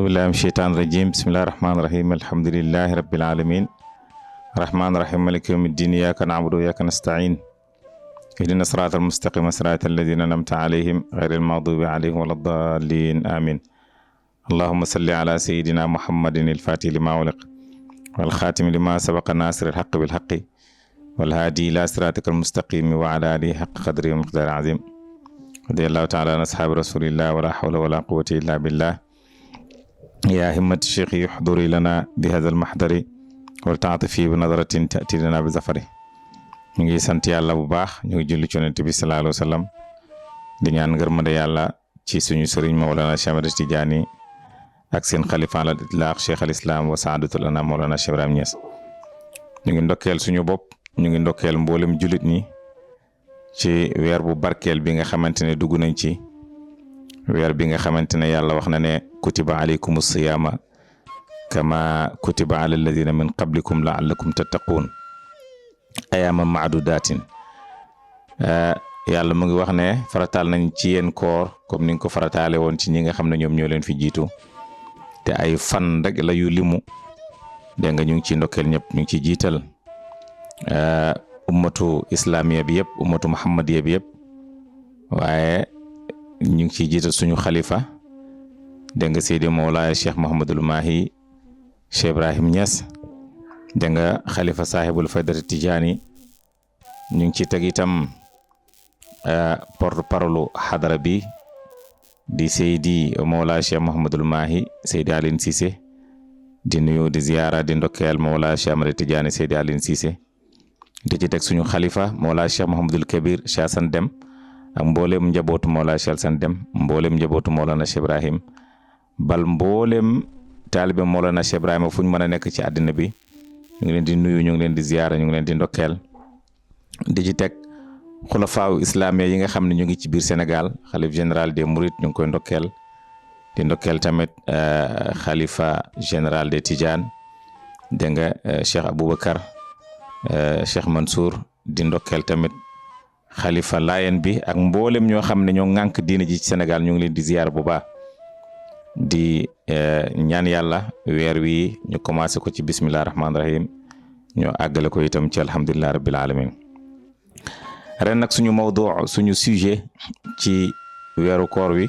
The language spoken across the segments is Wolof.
أعوذ بالله من الشيطان الرجيم بسم الله الرحمن الرحيم الحمد لله رب العالمين الرحمن الرحيم مالك يوم الدين إياك نعبد وإياك نستعين اهدنا الصراط المستقيم صراط الذين أنعمت عليهم غير المغضوب عليهم ولا الضالين آمين اللهم صل على سيدنا محمد الفاتح لما أغلق والخاتم لما سبق ناصر الحق بالحق والهادي إلى صراطك المستقيم وعلى آله حق قدره ومقدار عظيم رضي الله تعالى عن أصحاب رسول الله ولا حول ولا قوة إلا بالله يا همة الشيخ يحضري لنا بهذا المحضر والتعاطفي بنظرة تأتي لنا بزفره ñu ngi sant yàlla bu baax ñu ngi julli ci Yonent bi sallallahu alayhi wa sallam di ñaan ngërmande yàlla ci suñu sëriñ Mawlana Cheikh Ahmed Tidiane ak seen xalifa al itlaq Cheikh al Islam wa saadatul anam Mawlana Cheikh Ibrahim Niass ñu ngi ndokkeel suñu bopp ñu ngi ndokkeel mboolem jullit ñi ci weer bu barkeel bi nga xamante ne dugg nañ ci weer bi nga xamante ne yàlla wax na ne kutiba alaykumus siyaama kama kutiba ala alladina min qablikum laallakum tattaqun ayaama maadudatin yàlla mu ngi wax ne farataal nañ ci yéen koor comme ni nga ko farataale woon ci ñi nga xam ne ñoom ñoo leen fi jiitu te ay fan rek la yu limu dégg nga ñu ngi ci ndokkeel ñëpp ñu ngi ci jiital ummatu islamiya bi yëpp ummatu muhammadiya bi yëpp waaye ñu ngi ciy jiital suñu xalifa dégg nga Seydi Mawlaaya Cheikh Mouhamadul Mahi Cheikh Ibrahim Niass dégg nga xalifa saahibul faydati Tijaani ñu ngi ci teg itam porte parole xadara bi di Seydi Mawlaaya Cheikh Mouhamadul Mahi Seydi Aline Cissé di nuyu di ziyaara di ndokkeel Mawlaaya Cheikh Ahmed Tidiane Seydi Aline Cissé di ci teg suñu xalifa Mawlaaya Cheikh Mouhamadul Kabir Cheikh Assane Dème ak mboolem njabootu Mawlaaya Cheikh Assane Dème mboolem njabootu Mawlana Cheikh Ibrahim bal mboolem taalibe Mawlana Cheikh Ibrahima fu ñu mën a nekk ci àddina bi ñu ngi leen di nuyu ñu ngi leen di ziyaara ñu ngi leen di ndokkeel di ci teg xulafaawu islamiya yi nga xam ne ñu ngi ci biir Sénégal xalif général des Mourides ñu ngi koy ndokkeel di ndokkeel tamit xalifa général des Tidiane dégg nga Cheikh Aboubacar Cheikh Mansour di ndokkeel tamit xalifa Layen bi ak mboolem ñoo xam ne ñoo ŋànk diine ji ci Sénégal ñu ngi leen di ziyaar bu baax di ñaan yàlla weer wi ñu commencé ko ci bismillah rahmaani rahim ñoo àggale ko itam ci alhamdulilah rabbil alamin ren nag suñu mawdu suñu sujet ci weeru koor wi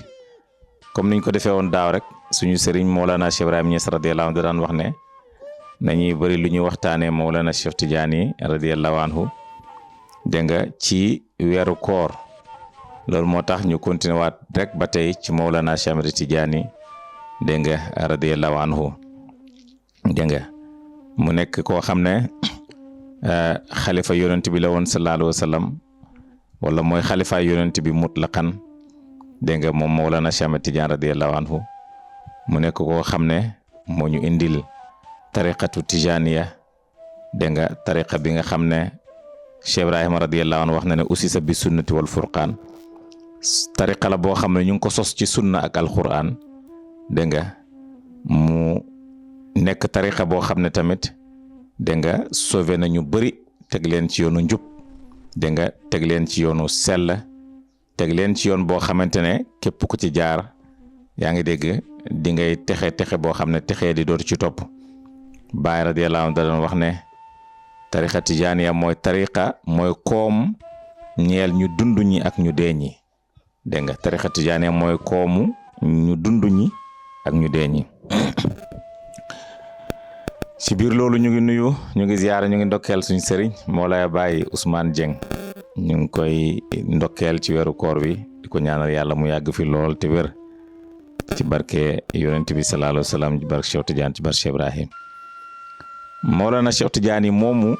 comme niñ ko defee woon daaw rek suñu sëriñ Mawlana Cheikh Ibrahim Niass radiyallahu anhu daan wax ne nañuy bëri lu ñuy waxtaanee Mawlana Cheikh Tidiane radiyallahu anhu dégg nga ci weeru koor loolu moo tax ñu continué waat rek ba tey ci Mawlana Cheikh Ahmed Tidiane dégg nga radiyallahu anhu dégg nga mu nekk koo xam ne xalifa yonent bi la woon sallallahu alayhi wa sallam wala mooy xalifa yonent bi mutlaqan dégg nga moom Mawlana Cheikh Ahmed Tidiane radiyallahu anhu mu nekk koo xam ne moo ñu indil tariqatu tijaniya dégg nga tariqa bi nga xam ne Cheikh Ibrahima radiyallahu anhu wax na ne usisa bi sunnati wal furqaan tariqa la boo xam ne ñu ngi ko sos ci sunna ak alquran dégg nga mu nekk tariqa boo xam ne tamit dégg nga sauvé na ñu bëri teg leen ci yoonu njub dégg nga teg leen ci yoonu sell teg leen ci yoon boo xamante ne képp ku ci jaar yaa ngi dégg di ngay texe boo xam ne texee di dootu ci topp Baay radiyallahu anhu da doon wax ne tariqa tijaaniya mooy tariqa mooy koom ñeel ñu dund ñi ak ñu dee ñi dégg nga tariqa tijaaniya mooy koomu ñu dund ñi ak ñu dee ñi ci biir loolu ñu ngi nuyu ñu ngi ziyaara ñu ngi ndokkeel suñu sëriñ Mawlaaya Baay Ousmane Dieng ñu ngi koy ndokkeel ci weeru koor wi di ko ñaanal yàlla mu yàgg fi lool te wér ci barke yonent bi sallallahu alayhi wa sallam ci barke Cheikh Tidiane ci barke Cheikh Ibrahim Mawlana Cheikh Tidiane moomu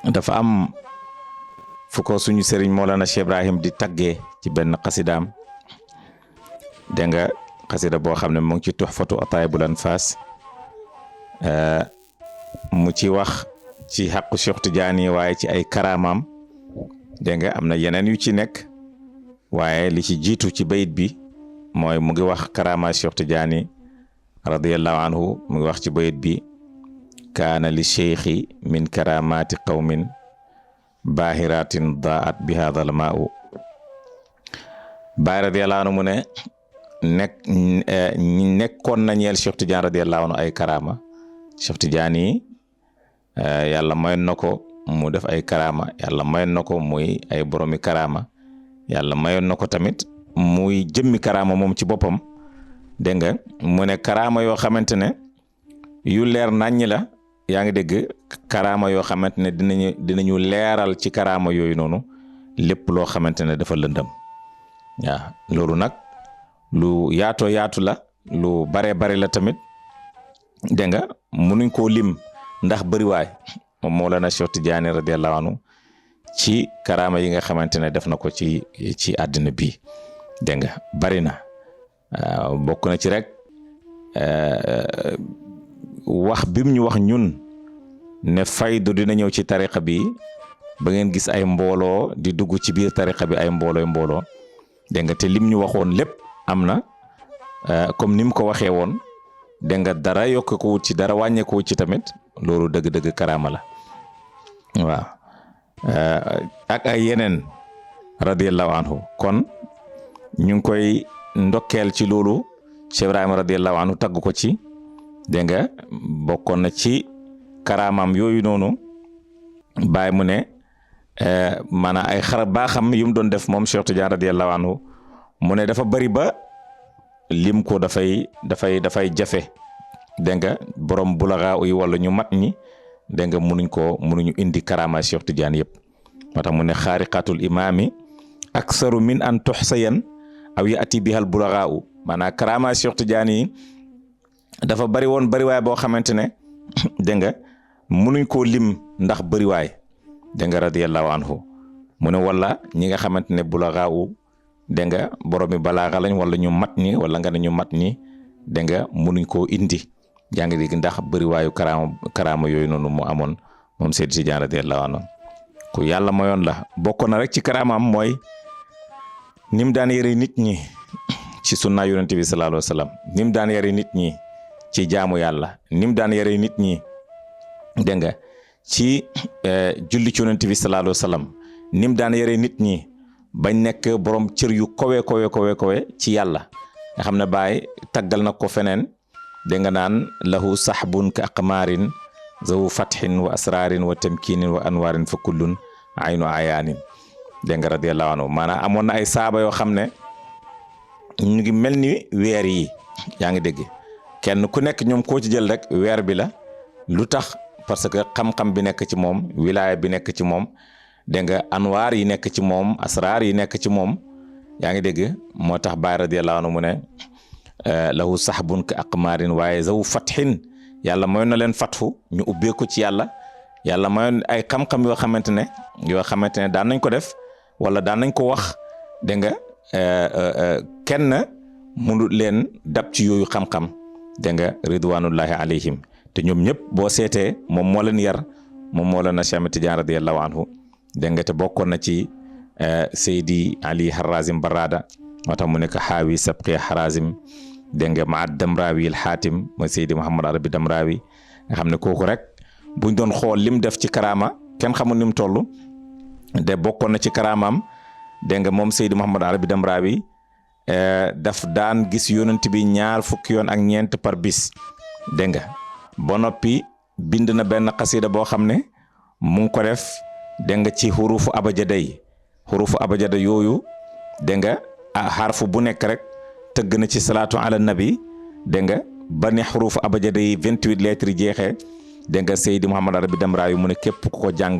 dafa am fu ko suñu sëriñ Mawlana Cheikh Ibrahim di taggee ci benn xasidaam dégg nga xasida boo xam ne mu ngi ci Tuhfatu Ataayibul Anfaas mu ci wax ci xaqu Cheikh Tidiane waaye ci ay karaamaam dégg nga am na yeneen yu ci nekk waaye li ci jiitu ci bayit bi mooy mu ngi wax karaama Cheikh Tidiane radiyallahu anhu mu ngi wax ci bayit bi kaana li cheikhi min karamati qawmin baahiratin daat bi hadha al maa'u Baay radiyallahu anhu mu ne nekkoon na ñeel Cheikh Tidiane radiyallahu anhu ay karama Cheikh Tidiane yi yàlla mayoon na ko mu def ay karama yàlla mayoon na ko muy ay boromi karama yàlla mayoon na ko tamit muy jëmmi karama moom ci boppam dégg nga mu ne karama yoo xamante ne yu leer naññ la yaa ngi dégg karama yoo xamante ne dinañu leeral ci karama yooyu noonu lépp loo xamante ne dafa lëndëm waaw loolu nag lu yaatu la lu bare la tamit dégg nga munuñ koo lim ndax bëriwaay moom Mawlana Cheikh Tidiane radiyallahu anhu ci karama yi nga xamante ne def na ko ci àddina bi dégg nga bari na bokk na ci rek wax bim ñu wax ñun ne faydu dina ñëw ci tariqa bi ba ngeen gis ay mbooloo di dugg ci biir tariqa bi ay mbooloo dégg nga te lim ñu waxoon lépp am na comme ni mu ko waxee woon dégg nga dara yokk ko wut ci dara wàññee ko wut ci tamit loolu dëgg-dëgg karama la waaw ak ay yeneen radiyallahu anhu kon ñu ngi koy ndokkeel ci loolu Cheikh Ibrahima radiyallahu anhu tagg ko ci dégg nga bokkoon na ci karamam yooyu noonu bàyyi mu ne maanaam ay xar baaxam yu mu doon def moom Cheikh Tidiane radiyallahu anhu mu ne dafa bari ba lim ko dafay jafe dégg nga borom bulaga yi wala ñu mat ñi dégg nga munuñu indi karama Cheikh Tidiane yëpp moo tax mu ne xaariqatul imaami aksaru min an tuxsayan aw yaati bihal bulaga maanaam karama Cheikh Tidiane yi dafa bari woon bariwaay boo xamante ne dégg nga munuñ koo lim ndax bariwaay dégg nga radiyallahu anhu mu ne wala ñi nga xamante ne bulaga dégg nga boromi balaaxa lañ wala ñu mat ñi wala nga ne ñu mat ñi dégg nga munuñ koo indi yaa ngi dégg ndax bëriwaayu karaama yooyu noonu mu amoon moom Seydi Tidiane radiyallahu anhu ku yàlla mayoon la bokkoon na rek ci karaamaam mooy nim daan yare nit ñi ci sunna yonent bi sallallahu alayhi wasallam nim daan yare nit ñi ci jaamu yàlla nim daan yare nit ñi dégg nga ci julli ci yonent bi sallallahu alayhi wasallam nim daan yare nit ñi bañ nekk borom cër yu kowe ci yàlla nga xam ne Baay taggal na ko feneen dégg nga naan lahu sahbun ka aqmaarin zawu fathin wa asrarin wa tamkinin wa anwarin fa kullun aynu ayaanin dégg nga radiyallahu anhu maanaam amoon na ay saaba yoo xam ne ñu ngi mel ni weer yi yaa ngi dégg kenn ku nekk ñoom koo ci jël rek weer bi la lu tax parce que xam-xam bi nekk ci moom wilaaya bi nekk ci moom dégg nga anwaar yi nekk ci moom asraar yi nekk ci moom yaa ngi dégg moo tax Baay radiyallahu anhu mu ne lahu sahbun ka aqmaarin waaye zawu fathin yàlla mayoon na leen fathu ñu ubbeeku ci yàlla mayoon ay xam-xam yoo xamante ne daan nañ ko def wala daan nañ ko wax dégg nga kenn mënu leen dab ci yooyu xam-xam dégg nga ridwanullahi alayhim te ñoom ñëpp boo seetee moom moo leen yar moom moo leen na Cheikh Tidiane radiyallahu anhu dégg nga te bokkoon na ci Seydi Ali Harazim Barada moo tax mu nekk xaawi sabqi Harazim dégg nga ma Damrawi al Xaatim mooy Seydi Mouhamad Arabi Damrawi nga xam ne kooku rek buñ doon xool lim def ci karama kenn xamul ni mu toll de bokkoon na ci karamaam dégg nga moom Seydi Mouhamad Arabi Damrawi daf daan gis yonent bi 2 fukki yoon ak ñeent par bis dégg nga ba noppi bind na benn xasida boo xam ne mu ngi ko def dégg nga ci xurufu abajada yooyu dégg nga xarfu bu nekk rek tëgg na ci salaatu ala nabi dégg nga ba ne xurufu abajada yi 28 lettres yi jeexee dégg nga Seydi Mouhamad Arabi Damrawi mu ne képp ku ko jàng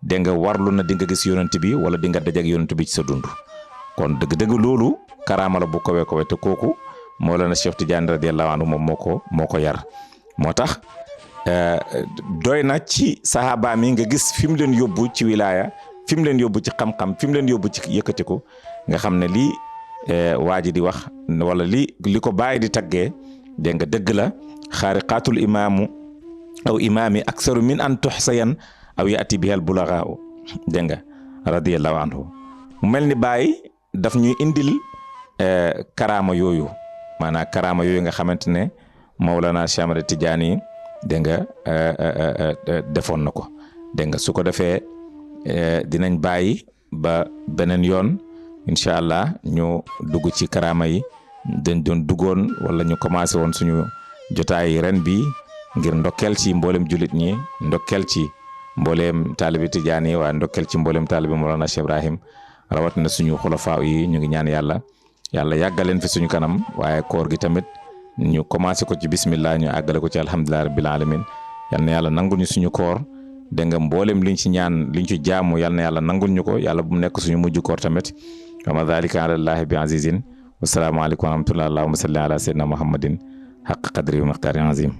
dégg nga warlu na di nga gis yonent bi wala di nga dajak yonent bi ci sa dund kon dëgg-dëgg loolu karaama la bu kowe te kooku Mawlana Cheikh Tidiane radiyallahu anhu moom moo ko yar moo tax doy na ci sahaaba mi nga gis fi mu leen yóbbu ci wilaaya fi mu leen yóbbu ci xam-xam fi mu leen yóbbu ci yëkkatiku nga xam ne lii waa ji di wax wala li ko bàyyi di taggee dégg nga dëgg la xaariqaatul imaami aksaru min an tuxsayan aw yaati bihal bulagaa dégg nga radiyallahu anhu mu mel ni bàyyi daf ñuy indil karaama yooyu maanaam karaama yooyu nga xamante ne Mawlana Cheikh Ahmad Tidiane dégg nga defoon na ko dégg nga su ko defee dinañ bàyyi ba beneen yoon incha allah ñu dugg ci karaama yi dañ doon duggoon wala ñu commencé woon suñu jotaay ren bi ngir ndokkeel ci mboolem jullit ñi ndokkeel ci mboolem taalibi Tijaan yi waaye ndokkeel ci mboolem taalibi Mawlana Cheikh Ibrahim rawat na suñu xulafaa yi ñu ngi ñaan yàlla yàggaleen fi suñu kanam waaye koor gi tamit ñu commencé ko ci bismillah ñu àggale ko ci alhamdulillahi rabbil alamin yal na yàlla nangul ñu suñu koor dégg nga mboolem liñ ci ñaan liñ ci jaamu yal na yàlla nangul ñu ko yàlla bu mu nekk suñu mujj koor tamit wa ma dhalika ala llahi bi azizin wasalaamu aleykum wa rahmatullah allahumma salli ala sayyidina muhammadin haqq qadri wa miqdaari azim